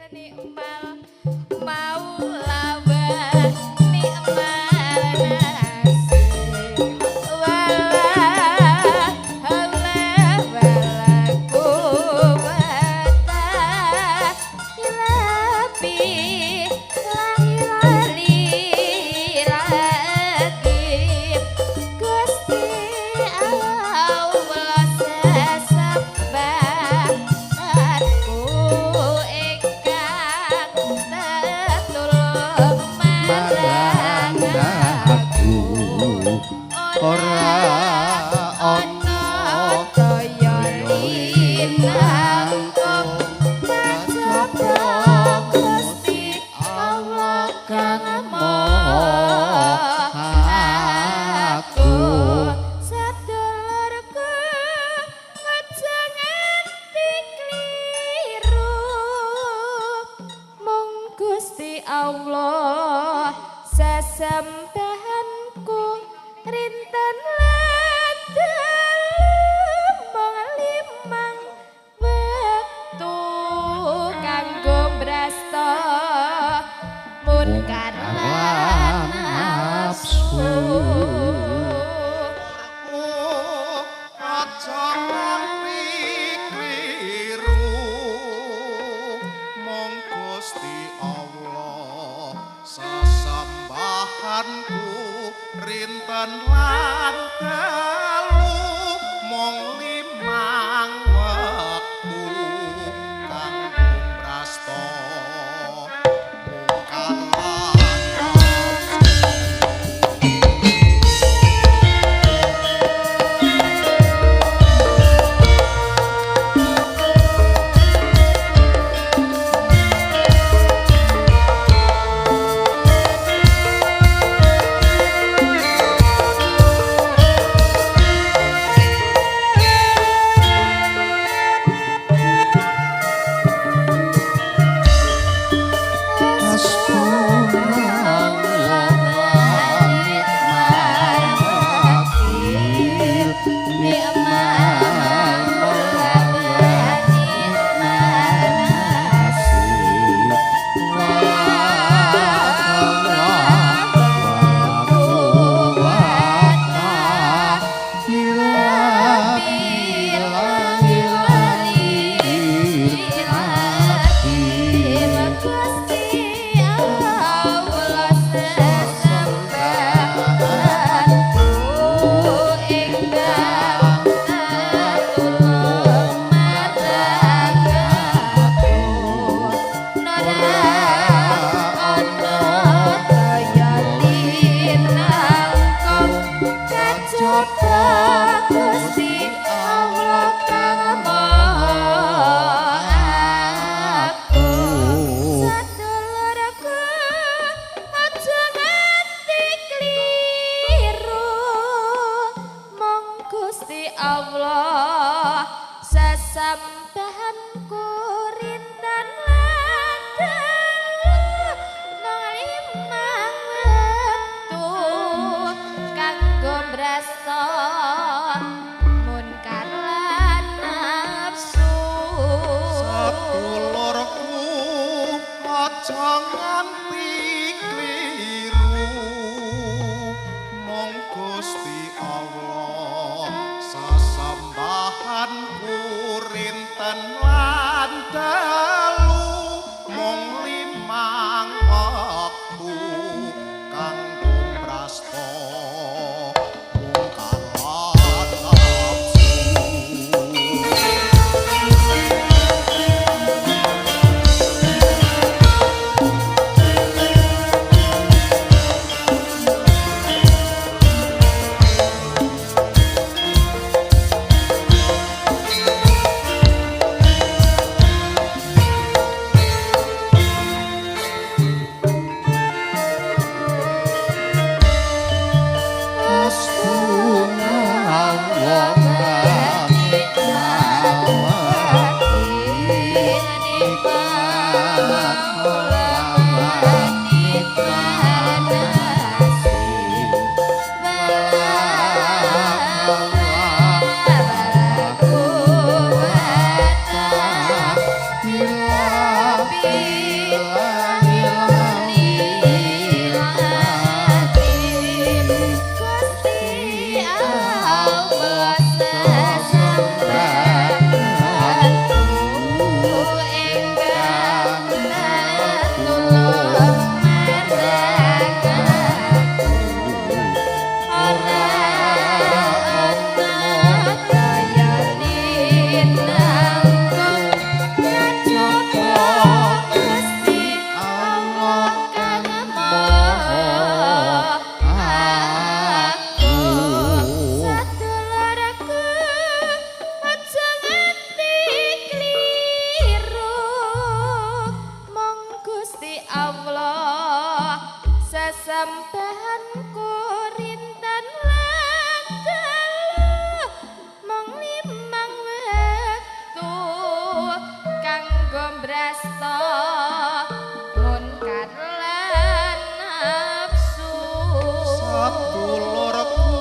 Ni'mal maula wa ni'mal nasir. Wala haula wala quwata illa billahil aliyil azim. Gusti Allah sesembahanku ingkang tetulung marang aku ora ana daya linangkung kajaba Gusti Allah kang Maha Agung. Sedulurku, aja nganti kliru, mung Gusti Allah sesembahanku rinten lan dalu mung limang wektu kanggo mbrasta munkar lan nafsu. Aja nganti kliru, mung Gusti Allah sesembahanku rinten lan dalu mung limang wektu kanggo mbrasta mungkar lan nafsu. Hasbunallah wa ni'mal wakil, ni'mal maula wa ni'man nasir. Wala haula wala quwwata illa billahil aliyyil azim. Gusti Allah sesembahanku ingkang tetulung marang aku ora ana daya linangkung kajaba Gusti Allah kang Maha Agung. Sedulurku, aja nganti kliru, mung Gusti Allah sesembahanku rinten lan dalu mung limang wektu kanggo mbrasta munkar lan nafsu. Sedulurku, aja nganti kliru, mung Gusti Allah sesembahanku rinten lan dalu mung limang wektu kanggo mbrasta mungkar lan nafsu. Hasbunallah wa ni'mal wakil, ni'mal maula wa ni'man nasir. Wala haula wala quwwata illa. Sesembahanku rinten lan dalu mung limang wektu kanggo mbrasta munkar lan nafsu. Sadulurku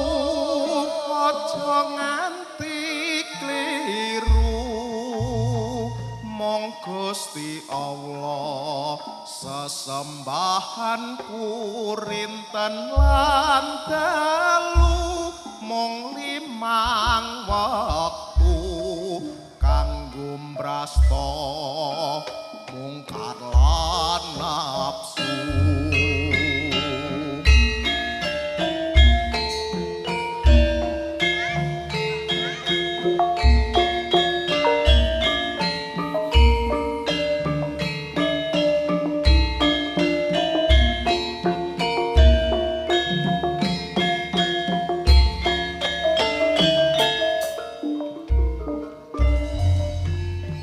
aja nganti kliru mong Gusti Allah sesembahanku rinten lan dalu mung limang wektu kanggo mbrasta mungkar lan nafsu.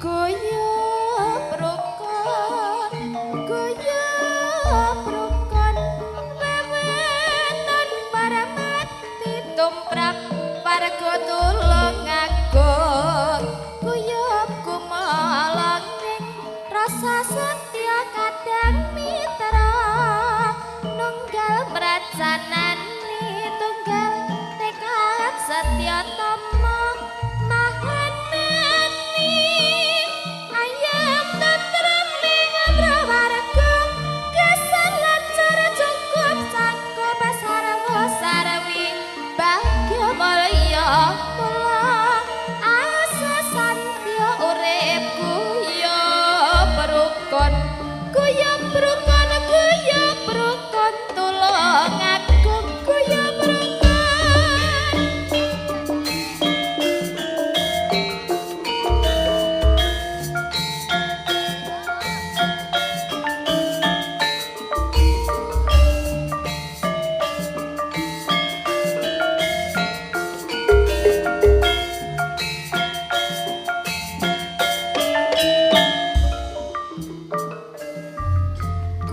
Guyub rukun, guyub rukun, weweton paramati tumrap warga Tulungagung. Guyub kumalanging rasa setya kadang mitra, nunggal mracanani tunggal tekad setya tama mahanani. Ayem tentrem ing prawarga, kesan lancar cukup cakup sarwa sarwi bagya mulya mula asa santya urip guyub rukun, guyub rukun, guyub rukun Tulungagung, guyub rukun.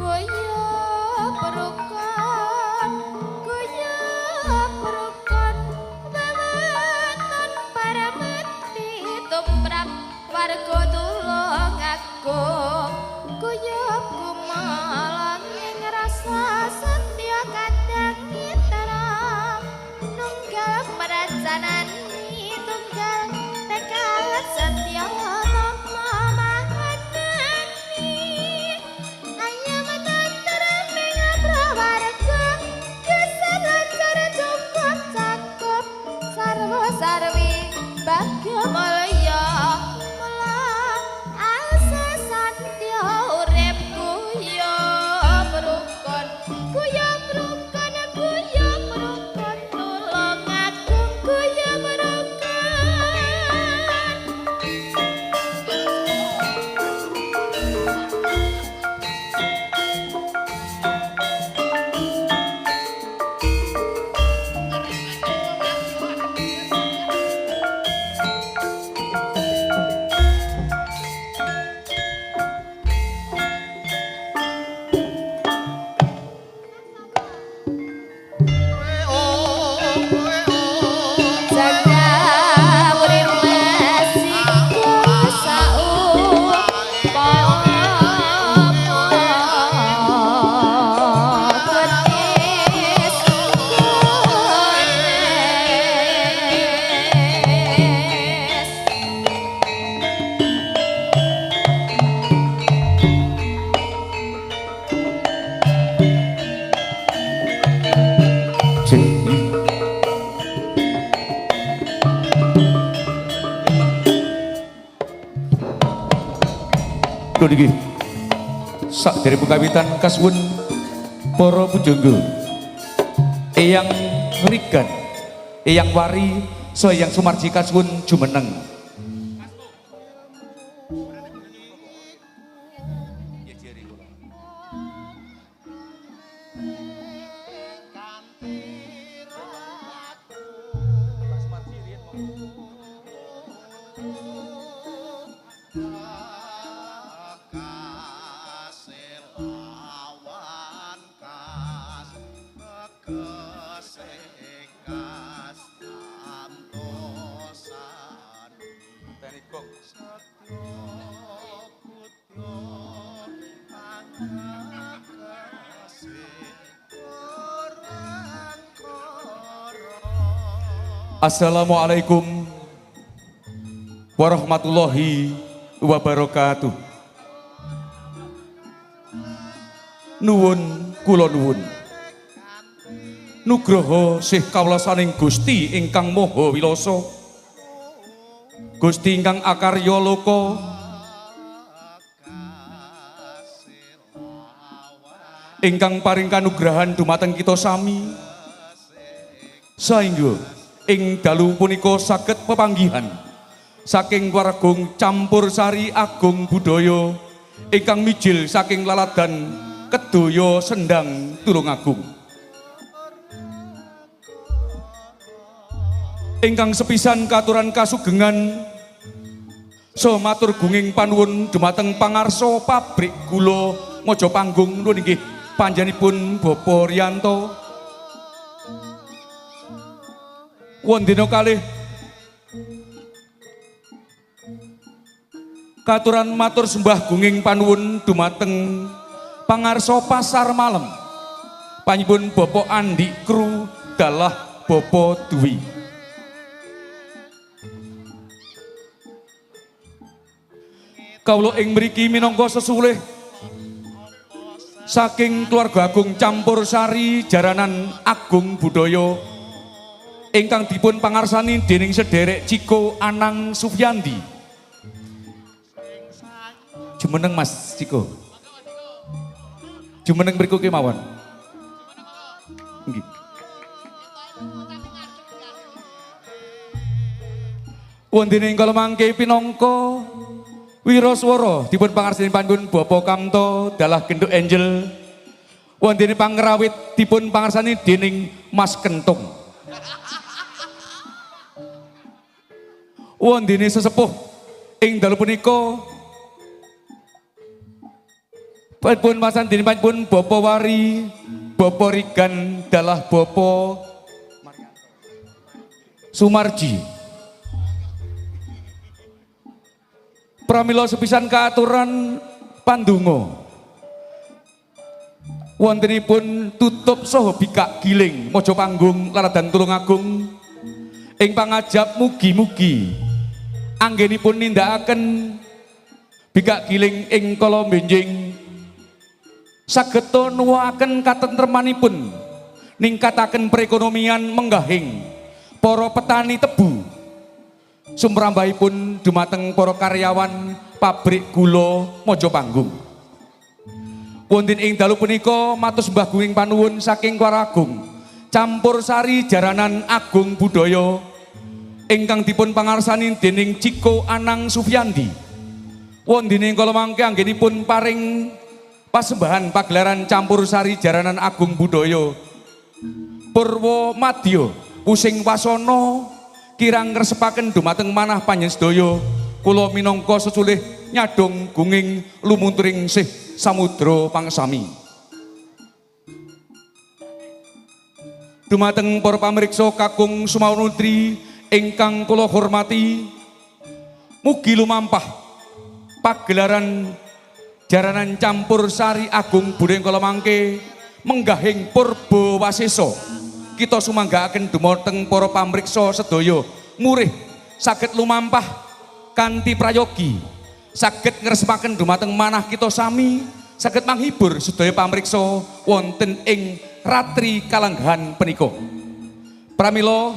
Guyub rukun, guyub rukun, weweton paramati tumrap warga Tulungagung. Guyub kumalanging rasa setya kadang mitra, nunggal mracanani tunggal tekad setya tama mahanani. Ayem tentrem ing prawarga, kesan lancar cukup cakup sarwa sarwi bagya mulya mula asa santya urip guyub rukun, guyub rukun, guyub rukun Tulungagung, guyub rukun. Jaga urip masiku saumpama getis gunes. Lho niki. Sakderenge kawitan kasuwun para pujangga. Eyang Rigan, Eyang Wari, saha Eyang Sumarji kasuwun jumeneng. Kasih lawan kas Assalamualaikum warahmatullahi wabarakatuh. Nuwun kula nuwun. Nugroho sih kawulasaning Gusti ingkang Maha Wilasa. Gusti ingkang akarya loka. Ingkang paring kanugrahan dumateng kita sami. Saengga ing dalu punika saged pepanggihan saking Waragung Campur Sari Agung Budaya ingkang mijil saking laladan Kedoyo Sendang Tulungagung. Ingkang sepisan katuran kasugengan saha matur gunging panuwun dumateng pangarsa pabrik gula Mojopanggung nuwun inggih panjenenganipun Bapak Rianto. Wondene kalih katuran matur sembah gunging panuwun dumateng pangarsa pasar malam panjenenganipun Bapak Andi Kru dalah Bapak Dwi. Kawula ing mriki minangka sesulih saking keluarga agung Campur Sari Jaranan Agung Budaya ingkang dipun pangarsani dening sederek Ciko Anang Sufyandi. Jumeneng Mas Ciko. Jumeneng mriku kemawon. Nggih. Wondene ing kala mangke pinangka wiraswara dipun pangarsani panjenengan Bapak Kamto dalah Genduk Angel. Wondene pangrawit dipun pangarsani dening Mas Kentung. Wondene sesepuh ing dalu punika pun pasan dening panjenengan Bapak Wari, Bapak Rigan dalah Bapak Sumarji. Pramila sepisan kaaturan pandonga wontenipun tutup saha bikak giling Mojopanggung laladan Tulungagung ing pangajap mugi-mugi anggenipun nindakaken bikak giling ing kala benjing sageta nuwuhaken katentremanipun ningkataken perekonomian menggahing para petani tebu sumrambahipun dumateng para karyawan pabrik gula Mojopanggung. Wonten ing dalu punika matur sembah gunging panuwun saking Agung Campur Sari Jaranan Agung Budaya ingkang dipun pangarsani dening Ciko Anang Sufyandi. Wondene ing kala mangke anggenipun paring pasembahan pagelaran Campur Sari Jaranan Agung Budaya Purwa Madya Pusing Wasana kirang ngresepaken dumateng manah panjenengan sedaya. Kula minangka sesulih nyadong gunging lumunturing sih samudra pangsami. Dumateng para pamriksa kakung sumanutri ingkang kula hormati, mugi lumampah pagelaran Jaranan Campur Sari Agung Budaya kala mangke menggahing purba wasesa. Kita sumanggaaken dumateng para pamriksa sedaya murih saged lumampah kanthi prayogi, saged ngresemaken dumateng manah kita sami, saged manghibur sedaya pamriksa wonten ing ratri kalanggahan punika. Pramila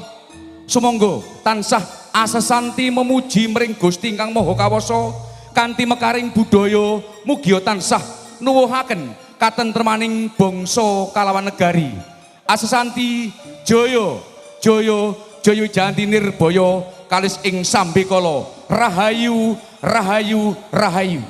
sumangga tansah asesanti memuji mring Gusti ingkang Maha Kawasa kanthi mekaring budaya mugia tansah nuwuhaken katentremaning bangsa kalawan negari. Asesanti jaya jaya jaya jayanti nirbaya kalis ing sambekala. Rahayu rahayu rahayu.